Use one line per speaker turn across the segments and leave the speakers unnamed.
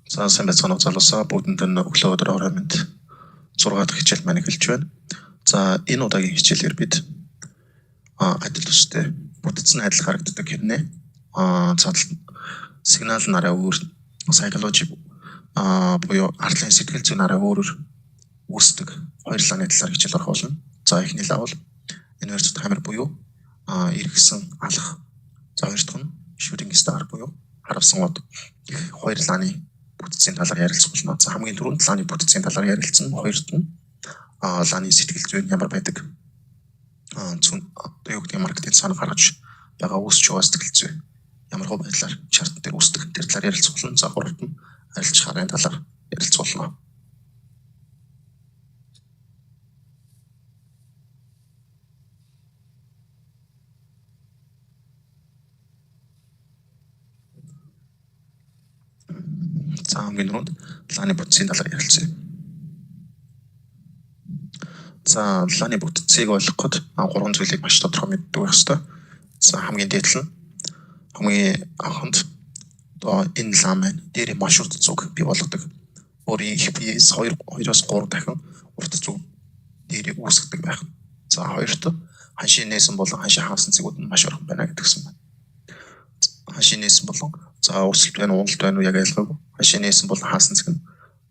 За сайн байцгаана уу залуусаа, бүгдэнд нь өглөө өдөр орой мэнд. 6 дахь хичээл маань эхэлж байна. За энэ удаагийн хичээлээр бид адил төстэй бүтц нь адил харагддаг хэрнээ цадал сигнал нь арай өөр, psychology буюу ардлын сэтгэл зүйн арай өөрөөр үүсдэг хоёр лааны талаар хичээл орох болно. За эхний лаа бол inverted hammer буюу эргэсэн алах. За хоёр дахь нь shooting star буюу харавсан од. Их хоёр лааны бүтцийн талаар ярилцах болно. За хамгийн түрүүнд лааны бүтцийн талаар ярилцсан. Хоёрт нь лааны сэтгэл зүйн ямар байдаг зүүн одоо юу гэдэг маркетинг санаа гаргаж байгаа үүсч байгаа сэтгэл зүй ямар хөө байдлаар chart дээр үүсдэг тэр талаар ярилцах болно. За гуравт нь арилжих аргын талаар ярилцах болно. За хамгийн түрүүнд лааны бүтцийн талаар ярилцъя. За лааны бүтцийг ойлгох гээд гурван зүйлийг маш тодорхой мэддэг байх ёстой. За хамгийн дээд нь хамгийн анханд одоо энэ лаа маань дээрээ маш урт зүг бий болгодог. Өөрийн их биеэс 2-оос 3 дахин урт зүг дээрээ үүсгдэг байх. За хоёрт ханшийн нээсэн болон ханшийн хаасан цэгүүд нь маш орхон байна гэдгсэн байна. Ханшийн нээсэн болон за өсөлт байна, уналт байна уу яг ялгаагүй. Ханшийн нээсэн болон хаасан цэг нь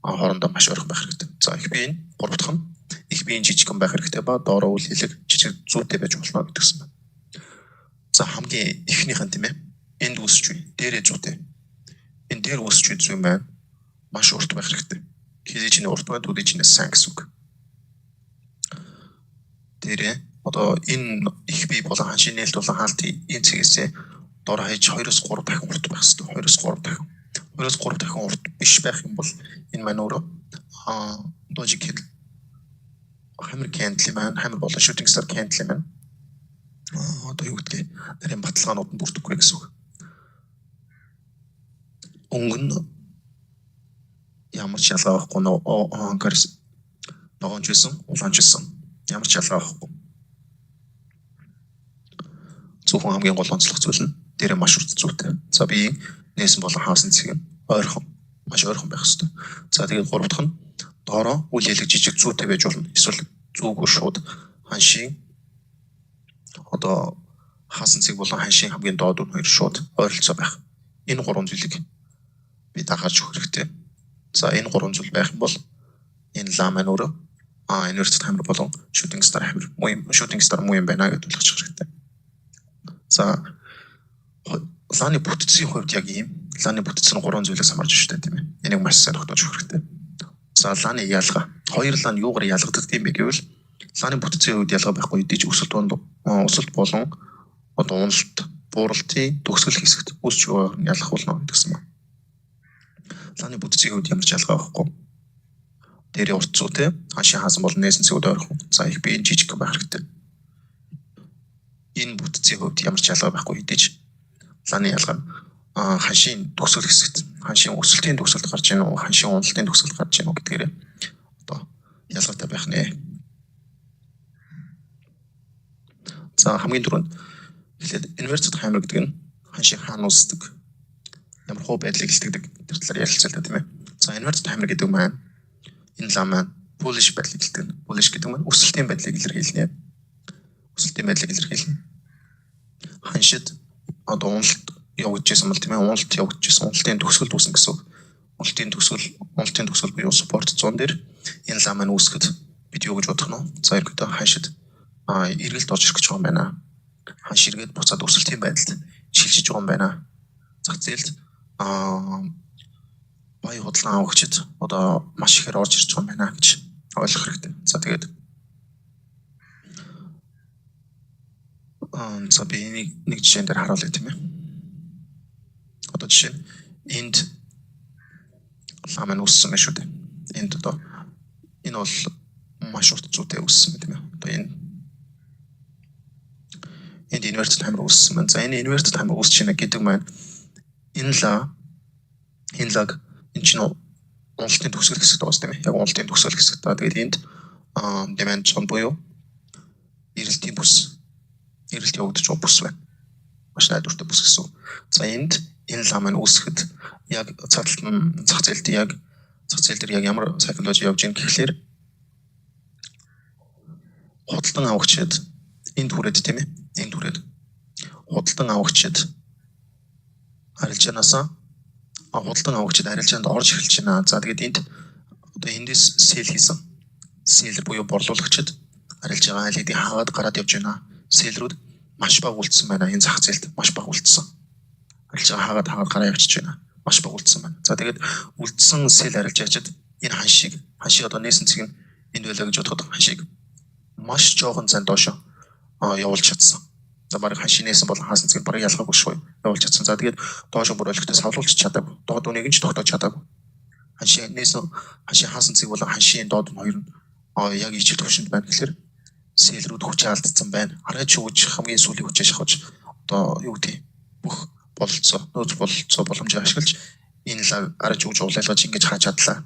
хоорондоо маш ойрхон байх хэрэгтэй. За их бие нь гурав дахь нь их биеийн жижигхэн байх хэрэгтэй ба доороо үл хэлэг жижиг зүйтэй байж болно гэдгсэн байна. За хамгийн эхнийх нь тийм ээ. Энд үүсч буй дээрээ зүйтэй. Энэ дээр үүсч буй зүй маань маш урт байх хэрэгтэй. Хэзээ чинь урт бай, төдий чинь сайн гэсэн үг. Дээрээ одоо энэ их бие болон ханшийн нээлт болон хаалт энэ цэгээсээ дор хаяж 2-оос 3 дахин урт байх хэрэгтэй. 2-оос 3 дахин. 2-оос 3 дахин урт биш байх юм бол энэ маань өөрөө doji candle hammer candle маань hammer болон shooting star candle маань одоо юу гэдгийг нарийн баталгаанууд нь бүрдэхгүй гэсэн үг. Өнгө нь ямар ч ялгаа байхгүй нөө ногоонч байсан, улаанч байсан. Ямар ч ялгаа байхгүй. Зөвхөн хамгийн гол онцлог зүйл нь дээрээ маш урт зүйтэй. За биеийн нээсэн болон хаасан цэг нь ойрхон, маш ойрхон байх ёстой. За тэгээд гурав дахь нь доороо үл хэлэг жижиг зүйтэй байж болно. Эсвэл зүүгөө шууд ханшийн одоо хаасан цэг болон ханшийн хамгийн доод үн хоёр шууд ойролцоо байх. Энэ гурван зүйлийг бид анхаарч өгөх хэрэгтэй. За энэ гурван зүйл байх юм бол энэ лаа маань өөрөө inverted hammer болон shooting star hammer муу юм, shooting star муу юм байна гэдээ ойлгох хэрэгтэй. За лааны бүтцийн хувьд яг ийм лааны бүтц нь гурван зүйлээс хамаарч шүү дээ, тийм ээ. Энийг маш сайн тогтоож өгөх хэрэгтэй. За лааны ялгаа. Хоёр лаа нь юугаар ялгагддаг юм бэ гэвэл лааны бүтцийн хувьд ялгаа байхгүй хэдий ч өсөлт болон одоо уналт бууралтын төгсгөл хэсэгт өсч байгаа нь ялах болно гэдгсэн байна. Лааны бүтцийн хувьд ямар ч ялгаа байхгүй. Дээрээ урт зүйтэй ханшийн хаасан болон нээсэн цэгүүд ойрхон. За их биеийн жижиг байх хэрэгтэй. Энэ бүтцийн хувьд ямар ч ялгаа байхгүй хэдий ч лааны ялгаа нь ханшийн төгсгөл хэсэгт ханшийн өсөлтийн төгсгөлд гарч ийн үү, ханшийн уналтын төгсгөлд гарч ийн үү гэдгээрээ одоо ялгаатай байх нэ. За хамгийн түрүүнд эхлээд inverted hammer гэдэг нь ханшийн хаана үүсдэг, ямар хуу байдлыг илтгэдэг тэр талаар ярилцъя л да, тийм ээ. За inverted hammer гэдэг маань энэ лаа маань bullish байдлыг илтгэнэ. Bullish гэдэг маань өсөлтийн байдлыг илэрхийлнэ. Өсөлтийн байдлыг илэрхийлнэ. Ханшид одоо уналт явагдчихсан бол тийм ээ, уналт явагдчихсан, уналтын төгсгөл үүснэ гэсэн үг. Уналтын төгсгөл буюу support zone дээр энэ лаа маань үүсгэхэд бид юу гэж бодох нь вэ? За ерөнхийдөө ханшид эргэлт орж ирэх гэж байгаа юм байна. Ханш эргээд буцаад өсөлтийн байдалд шилжиж байгаа юм байна. Зах зээлд баян худалдан авагчид одоо маш ихээр орж ирж байгаа юм байна гэж ойлгох хэрэгтэй. За тэгээд за би энийг нэг жишээн дээр харуулъя, тийм ээ. Одоо жишээ нь энд лаа маань үүссэн байна шүү дээ. Энд одоо энэ бол маш урт зүйтэй үүссэн байна, тийм ээ. Одоо энэ энд inverted hammer үүссэн байна. За энэ inverted hammer үүсэж байна гэдэг маань энэ лаа энэ лаг энэ чинь уналтын төгсгөл хэсэгт байгаа тийм ээ. Яг уналтын төгсгөл хэсэгт. Тэгээд энд demand zone буюу эрэлтийн бүс, эрэлт явагдаж байгаа бүс байна. Маш найдвартай бүс гэсэн. За энд Энэ лаа маань үүсгэхэд яг цааталт нь зах зээлд яг зах зээл дээр яг ямар psychology явж ийн гэхлээр худалдан авагчид энд хүрээд, тийм ээ, энд хүрээд худалдан авагчид арилжаанаасаа худалдан авагчид арилжаанд орж эхэлж байна. За, тэгээд энд одоо эндээс sell хийсэн. Seller буюу борлуулагчид арилжаагаа аль хэдийн хаагаад гараад явж байна. Seller үүд маш бага үлдсэн байна. Энэ зах зээлд маш бага үлдсэн. Арилжаагаа хаагаад гараа явчихж байна. Маш бага үлдсэн байна. За, тэгээд үлдсэн sell арилжаачид энэ ханшийг одоо нээсэн цэг нь энд байлаа гэж бодоход ханшийг маш жоохон зан доошо явуулж чадсан. За, бараг ханшийн нээсэн болон хаасан цэг бараг ялгаагүй шүү, явуулж чадсан. За, тэгээд доошо бүр олигтой савлуулж чадаагүй. Доод үнийг нь ч тогтоож чадаагүй. Ханшийн нээсэн, ханшийн хаасан цэг болон ханшийн доод нь хоёр нь яг ижил түвшинд байна гэхэлэр seller үүд хүчээ алдсан байна. Арай ч үгж хамгийн сүүлийн хүчээ шахаж одоо юу гэдэг бүх бололцоо, нөөц бололцоо боломжийг ашиглаж энэ лаа арай ч үгж улайлгаж ингэж хааж чадлаа.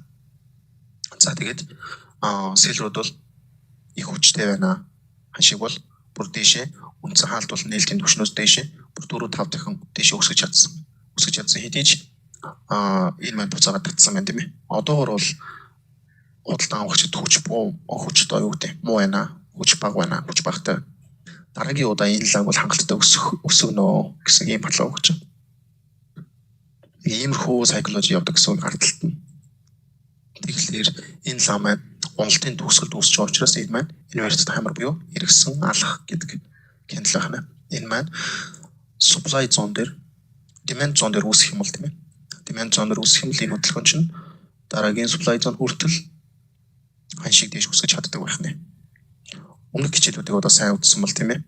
За, тэгээд seller үүд бол их хүчтэй байна. Ханшиг бол бүр дээшээ үндсэн хаалт бол нээлтийн түвшнөөс дээшээ бүр 4 5 дахин дээшээ өсгөж чадсан. Өсгөж чадсан хэдий ч энэ маань буцаагаад татсан байна, тийм ээ. Одоогор бол худалдан авагчид хүч буу хүч одоо юу гэдэг муу байна. Хүч бага байна. Хүч багатай. Дараагийн удаа энэ лааг бол хангалттай өсөх өсгөнө гэсэн ийм баталгаа өгч байна. Иймэрхүү psychology явдаг гэсэн үг ард талд нь. Тэгэхээр энэ лаа маань уналтын төгсгөлд үүсэж байгаа учраас энэ маань inverted hammer буюу эргэсэн алах гэдэг candle байна. Энэ маань supply zone дээр, demand zone дээр үүсэх юм бол, тийм ээ. Demand zone дээр үүсэх юм бол энэ хөдөлгөөн чинь дараагийн supply zone хүртэл ханшийг дээш өсгөж чаддаг байх нэ. Өмнөх хичээлүүдийг одоо сайн үзсэн бол, тийм ээ.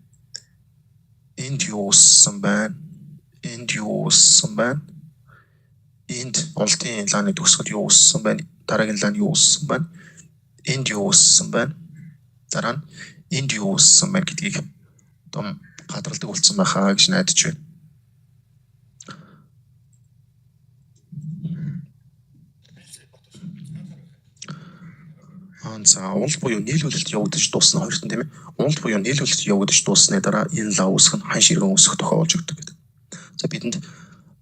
Энд юу үүссэн байна? Энд юу үүссэн байна? Энд уналтын лааны төгсгөл юу үүссэн байна? Дараагийн лаан юу үүссэн байна? Энд юу үүссэн байна? Дараа нь энд юу үүссэн байна гэдгийг одоо гадралдаг болсон байхаа гэж найдаж байна. За, уналт буюу нийлүүлэлт явагдаж дуусна хоёрт нь, тийм ээ. Уналт буюу нийлүүлэлт явагдаж дууссаны дараа энэ лаа үүсэх нь ханш эргэн өсөх тохиол болж өгдөг гэдэг. За, бидэнд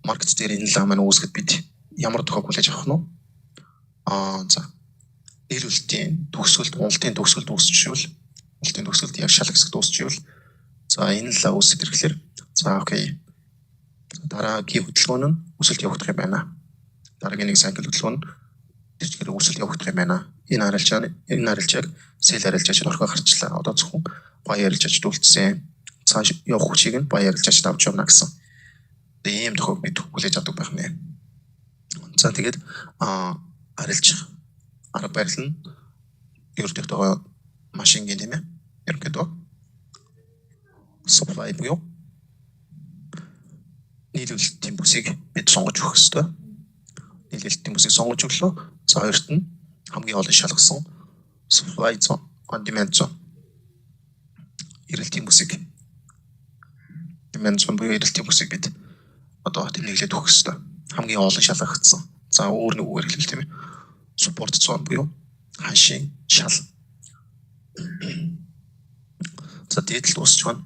market дээр энэ лаа маань үүсгэхэд бид ямар тохиог хүлээж авах нь вэ? За, нийлүүлэлтийн төгсгөлд, уналтын төгсгөлд үүсчихвэл, уналтын төгсгөлд яг шал хэсэгт үүсчихвэл, за, энэ лаа үүсэх хэрэглээр, за, okay. Дараагийн хөдөлгөөн нь өсөлт явагдах юм байна. Дараагийн нэг cycle хөдөлгөөн нь тэр чигээр өсөлт явагдах юм байна. Энэ арилжааг sell арилжаач орхио гарчлаа. Одоо зөвхөн buy арилжаач үлдсэн. Цааш явах хүчийг нь buy арилжаачд авч явна гэсэн. Ийм тохиог бид хүлээж авдаг байх нэ. За, тэгээд арилжих арга барил нь ерөнхийдөө маш энгийн, тийм ээ. Ерөнхийдөө supply буюу нийлүүлэлтийн бүсийг бид сонгож өгөх ёстой. Нийлүүлэлтийн бүсийг сонгож өглөө. За, хоёрт нь хамгийн олон шалгасан supply zone, on demand zone, эрэлтийн бүсийг, demand zone буюу эрэлтийн бүсийг бид одоо тэмдэглээд өгөх ёстой. Хамгийн олон шалгагдсан. За, өөр нэг үгээр хэлбэл, тийм ээ. Support zone буюу ханшийн шал. За, дээд талд үүсч байна.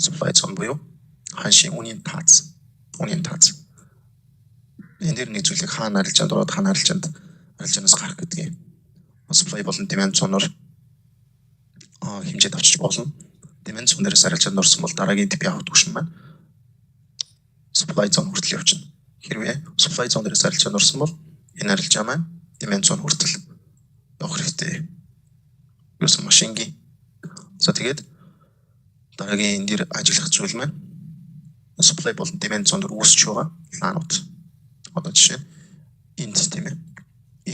Supply zone буюу ханшийн үнийн тааз. Үнийн тааз. Энэ дэр нэг зүйлийг хаана арилжаанд ороод, хаана арилжаанаас гарах гэдгийг supply болон demand zone-оор хэмжээд авчиж болно. Demand zone дээрээс арилжаанд орсон бол дараагийн TP авах түвшин маань supply zone хүртэл явчихна. Хэрвээ supply zone дээрээс арилжаанд орсон бол энэ арилжаа маань demand zone хүртэл явах хэрэгтэй. Юусан маш энгийн. За, тэгээд дараагийн энэ дэр ажиллах зүйл маань supply болон demand zone дээр үүсэж байгаа лаанууд. Одоо жишээ нь энд, тийм ээ.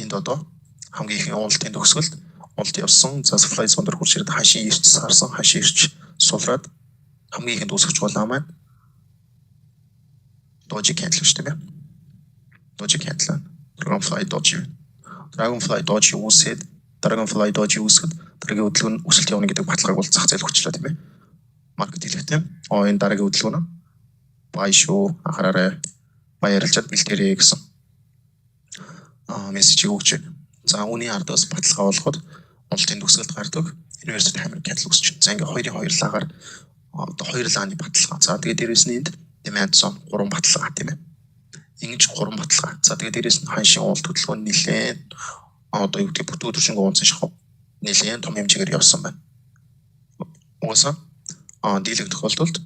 Энд одоо хамгийн ихэн уналтын төгсгөлд уналт явсан. За, supply zone дээр хүрч ирээд ханшийн ирч сарсан, ханшийн ирч сулраад хамгийн ихэнд үүсгэж байгаа маань doji candle шүү дээ. Doji candle. Dragonfly doji. Dragonfly doji үүсээд, Dragonfly doji үүсгэд дараагийн хөдөлгөөн нь өсөлт явна гэдэг баталгааг бол зах зээл өгчлээ, тийм ээ. Market хэлэхдээ оо, энэ дараагийн хөдөлгөөн нь buy шүү, анхаараарай. Buy арилжаад бэлтээрэй гэсэн мессежийг өгч байна. За, үүний ардаас баталгаа болгоход уналтын төгсгөлд гардаг inverted hammer candle үүсэж байна. За, ингээ хоёрын хоёр лаагаар одоо хоёр лааны баталгаа. За, тэгээд дээрэс нь энд Demand zone 3 баталгаа, тийм ээ. Ингэж 3 баталгаа. За, тэгээд дээрээс нь ханшийн уналт хөдөлгөөн нэлээд одоо юу гэдэг бүтэн өдөржингөө унасан шахав нэлээд том хэмжээгээр явсан байна. Угаасаа дийлэх тохиолдолд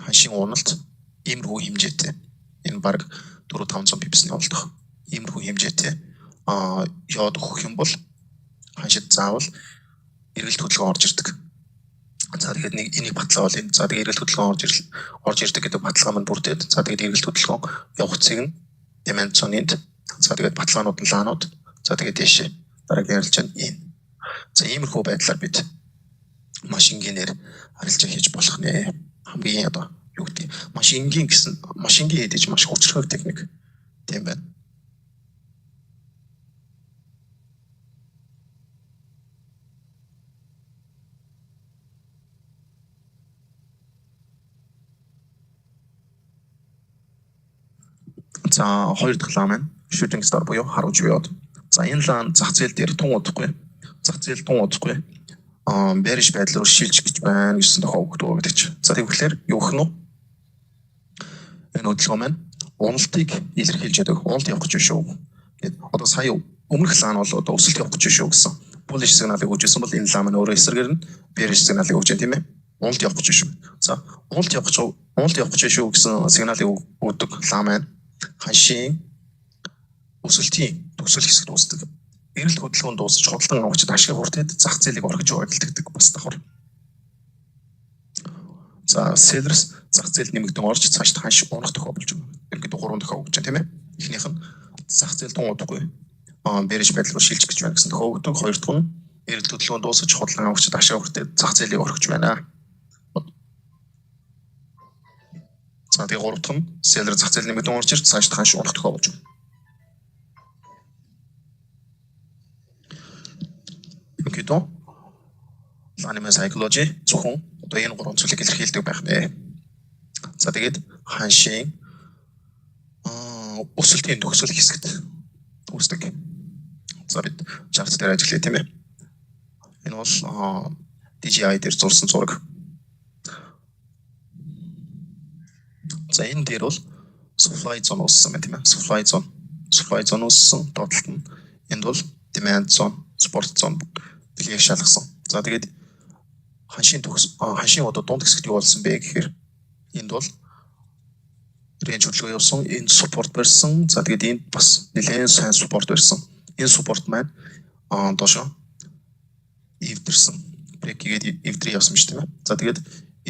ханшийн уналт иймэрхүү хэмжээтэй. Энэ баг 4 500 pips-ний уналт. Иймэрхүү хэмжээтэй яваад өгөх юм бол ханшид заавал эргэлт хөдөлгөөн орж ирдэг. За, тэгэхээр нэг энийг баталгаа бол энэ. За, тэгээд эргэлт хөдөлгөөн орж ирдэг гэдэг баталгаа маань бүрдээд, за, тэгээд эргэлт хөдөлгөөн явах цэг нь demand zone-д. За, тэгээд баталгаанууд нь лаанууд. За, тэгээд дээшээ дараагийн арилжаа нь энэ. За, иймэрхүү байдлаар бид маш энгийнээр арилжаа хийж болох нэ. Хамгийн одоо юу гэдэг маш энгийн гэсэн, маш энгийн хэдий маш хүчрхэг техник тийм байна. За, хоёр дахь лаа маань shooting star буюу харууж буйод. За, энэ лаан зах зээл дээр тун удахгүй. Зах зээл тун удахгүй bearish байдал руу шилжих гэж байна гэсэн тохио өгдөг гэдэг чи. За, тэгэхээр юу гэх нь вэ? Энэ хөдөлгөөн маань уналтыг илэрхийлж яадаг. Уналт явах гэж шүү. Гэт одоо сая өмнөх лаан бол одоо өсөлт явах гэж шүү гэсэн bullish сигналыг өгч ирсэн бол энэ лаа маань өөрөө эсрэгээр нь bearish сигналыг өгч байна, тийм ээ. Уналт явах гэж шүү. За, уналт явах гэж шүү гэсэн сигналыг өгдөг лаа маань ханшийн өсөлтийн төгсгөл хэсэгт үүсдэг. Эрэлт хөдөлгөөн дуусаж худалдан авагчид ашиг хүртээд зах зээлийг орхиж яваад тэгдэг бас давхар. За, sellers зах зээлд нэмэгдэн орж цааш ханш унах тохиол болж байна. Ерөнхийдөө гурван тохиол өгч байна, тийм ээ. Эхнийх нь зах зээл тун удахгүй bearish байдал руу шилжих гэж байна гэсэн тохиол өгдөг. Хоёр дахь нь эрэлт хөдөлгөөн дуусаж худалдан авагчид ашиг хүртээд зах зээлийг орхиж байна. За, тэгээ гурав дахь нь seller зах зээл нэмэгдэн орж ирж цааш ханш унах тохиол болж байна. Ерөнхийдөө лааны psychology зөвхөн одоо энэ гурван зүйлийг илэрхийлдэг байх нэ. За, тэгээд ханшийн өсөлтийн төгсгөл хэсэгт үүсдэг. За, бид chart дээр ажиглая, тийм ээ. Энэ бол DJI дээр зурсан зураг. За, энэ дээр бол supply zone үүссэн байна, тийм ээ. Supply zone. Supply zone үүссэн. Доод талд нь энд бол demand zone, support zone бэлгийг шалгасан. За, тэгээд ханшийн одоо дунд хэсэгт юу болсон бэ гэхээр энд бол range хөдөлгөөн явсан, энд support барьсан. За, тэгээд энд бас нэлээд сайн support барьсан. Энэ support маань доошо эвдэрсэн. Break хийгээд эвдрээ явсан биз, тийм ээ. За, тэгээд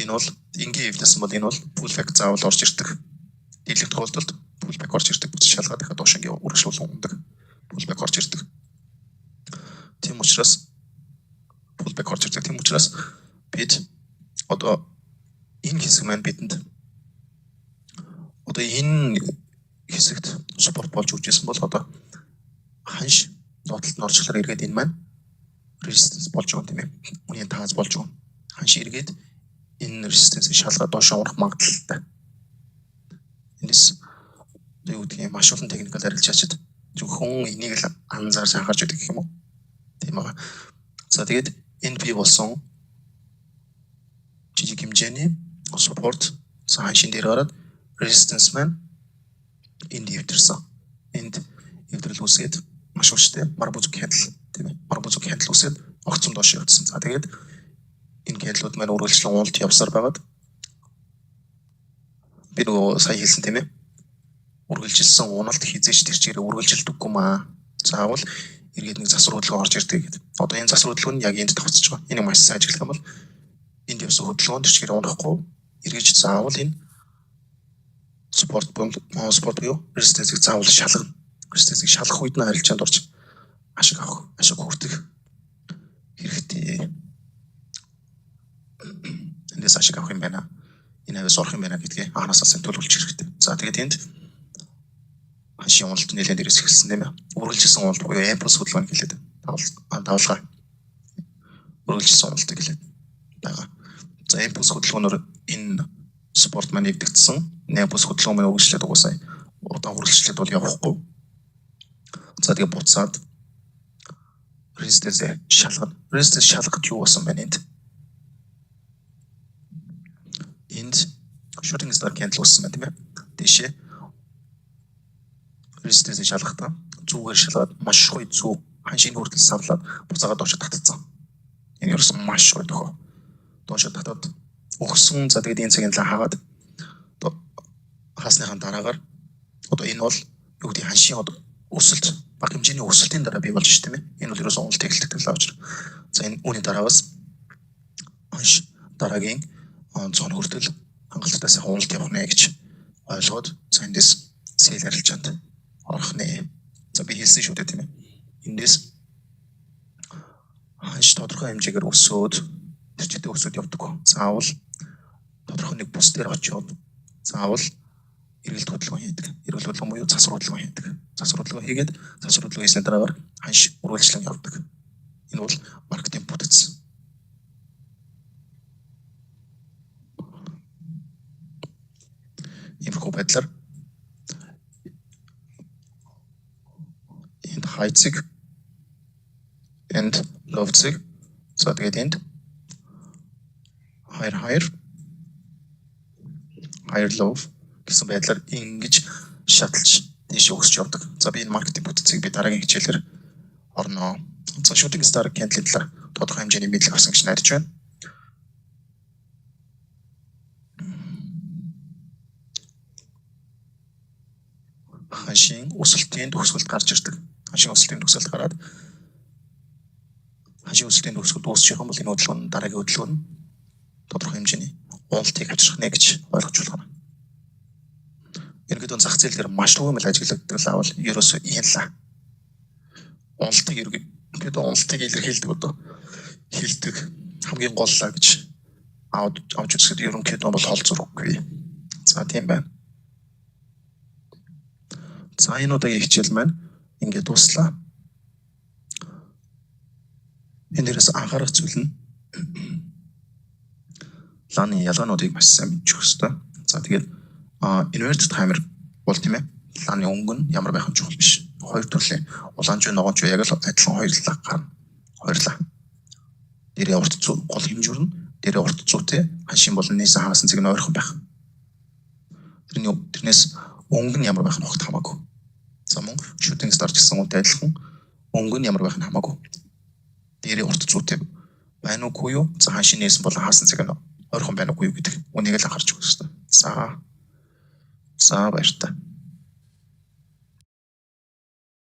энэ бол энгийн эвдэрсэн бол энэ бол pullback заавал орж ирдэг. Дийлэх тохиолдолд pullback орж ирдэг. Буцаж шалгаад дахиад доош ингээ үргэлжлүүлэн унадаг. Pullback орж ирдэг. Тийм учраас pullback орж ирдэг. Тийм учраас бид одоо энэ хэсэг маань бидэнд одоо энэ хэсэгт support болж өгч ирсэн бол одоо ханш доод талд нь орчихлоор эргээд энэ маань resistance болж байгаа, тийм ээ. Үнийн тааз болж байгаа. Ханш эргээд энэ resistance-ийг шалгаад доошоо унах магадлалтай. Эндээс одоо юу гэдгийг маш олон technical арилжаачид зөвхөн энийг л анзаарч анхаарч байдаг гэх юм уу? Тийм байгаа. За, тэгээд энэ бий болсон жижиг хэмжээний support ханшин дээр гараад resistance маань энд эвдэрсэн. Энд эвдрэл үүсгээд маш хүчтэй marubozu candle, тийм ээ. Marubozu candle үүсгээд огцом доош явцсан. За, тэгээд энэ candle-ууд маань үргэлжлэн уналт явсаар байгаад би нөгөө сая хэлсэн, тийм ээ. Үргэлжилсэн уналт хэзээ ч тэр чигээр үргэлжилдэггүй маа. Заавал эргээд нэг засвар хөдөлгөөн орж ирдэг гэдэг. Одоо энэ засвар хөдөлгөөн нь яг энд давхцаж байгаа. Энийг маш сайн ажиглах юм бол энд явсан хөдөлгөөн тэр чигээр унахгүй эргэж заавал энэ support буюу resistance-ийг заавал шалгана. Resistance-ийг шалгах үед нь арилжаанд орж ашиг авах, ашиг хүртэх хэрэгтэй. Эндээс ашиг авах юм байна. Энэ хавьяас орох юм байна гэдгийг анхнаасаа сайн төлөвлөж хэрэгтэй. За, тэгээд энд ханшийн уналт нэлээд дээрээс эхэлсэн, тийм ээ. Үргэлжилсэн уналт буюу импульс хөдөлгөөн хэлээд давалгаа. Үргэлжилсэн уналтыг хэлээд байгаа. За, импульс хөдөлгөөнөөр энэ support маань эвдэгдсэн. Импульс хөдөлгөөн маань үргэлжлээд угаасаа удаан үргэлжлээд бол явахгүй. За, тэгээ буцаад resistance шалгана. Resistance шалгахад юу болсон байна энд? Энд Shooting star candle үүссэн байна, тийм ээ. Дээшээ resistance шалгахдаа зүгээр шалгаад маш гоё зүү ханшийн хүртэл савлаад буцаагаад доошо татцсан. Энэ ерөөсөн маш гоё дохио. Доошо татаад өгсөн. За, тэгээд энэ цагийн лаа хаагаад одоо хаасныхаа дараагаар одоо энэ бол юу гэдэг, ханшийн одоо өсөлт, бага хэмжээний өсөлтийн дараа бий болж ш, тийм ээ. Энэ бол ерөөсөн уналт эхэлдэг лаа учраас. За, энэ үүний дараа бас ханш дараагийн zone хүртэл хангалттай сайхан уналт явах нэ гэж ойлгоод, за, эндээс sell арилжаанд орох нэ. За, би хэлсэн шүү дээ, тийм ээ. Эндээс ханш тодорхой хэмжээгээр өсөөд, тэр чигтээ өсөөд явдаг. Заавал тодорхой нэг бүс дээр очиод заавал эргэлт хөдөлгөөн хийдэг. Эргэлт хөдөлгөөн буюу засвар хөдөлгөөн хийдэг. Засвар хөдөлгөөн хийгээд, засвар хөдөлгөөн хийсний дараагаар ханш үргэлжлэн явдаг. Энэ бол маркетинг бүтэц. Иймэрхүү байдлаар энд high цэг, энд low цэг, за, тэгээд энд higher higher higher low гэсэн байдлаар ингэж шаталж дээш өсч явдаг. За, би энэ маркетинг бүтцийг би дараагийн хичээлээр орно. За, shooting star candle-ийн талаар тодорхой хэмжээний мэдлэг авсан гэж найдаж байна. Ханшийн өсөлтийн төгсгөлд гарч ирдэг. Ханшийн өсөлтийн төгсгөлд гараад, ханшийн өсөлтийн төгсгөл дуусчих юм бол энэ хөдөлгөөн нь, дараагийн хөдөлгөөн нь тодорхой хэмжээний уналтыг авчрах нэ гэж ойлгож болох юм. Ерөнхийдөө зах зээл дээр маш түгээмэл ажиглагддаг лаа бол ерөөсөө ийм лаа. Уналтыг, ерөнхийдөө уналтыг илэрхийлдэг, одоо хилдэг хамгийн гол лаа гэж авч үзэхэд ерөнхийдөө бол хол зураггүй. За, тийм байна. За, энэ удаагийн хичээл маань ингээд дуслаа. Энэ дээрээс анхаарах зүйл нь лааны ялгаануудыг маш сайн мэдчих ёстой. За, тэгээд inverted hammer бол, тийм ээ, лааны өнгө нь ямар байх нь чухал биш. Хоёр төрлийн улаан ч, ногоон ч яг л адилхан хоёр лаа гарна. Хоёр лаа. Дээрээ урт зүү, гол хэмжүүр нь дээрээ урт зүүтэй, ханшийн болон нээсэн хаасан цэг нь ойрхон байх. Тэрнээс өнгө нь ямар байх нь огт хамаагүй. За, мөн shooting star ч гэсэн үүнтэй адилхан өнгө нь ямар байх нь хамаагүй. Дээрээ урт зүүтэй байна уугүй юу? За, ханшийн нээсэн болон хаасан цэг нь ойрхон байна уугүй юу гэдэг үнийг л анхаарч өгөх хэрэгтэй. За. За, баяртай.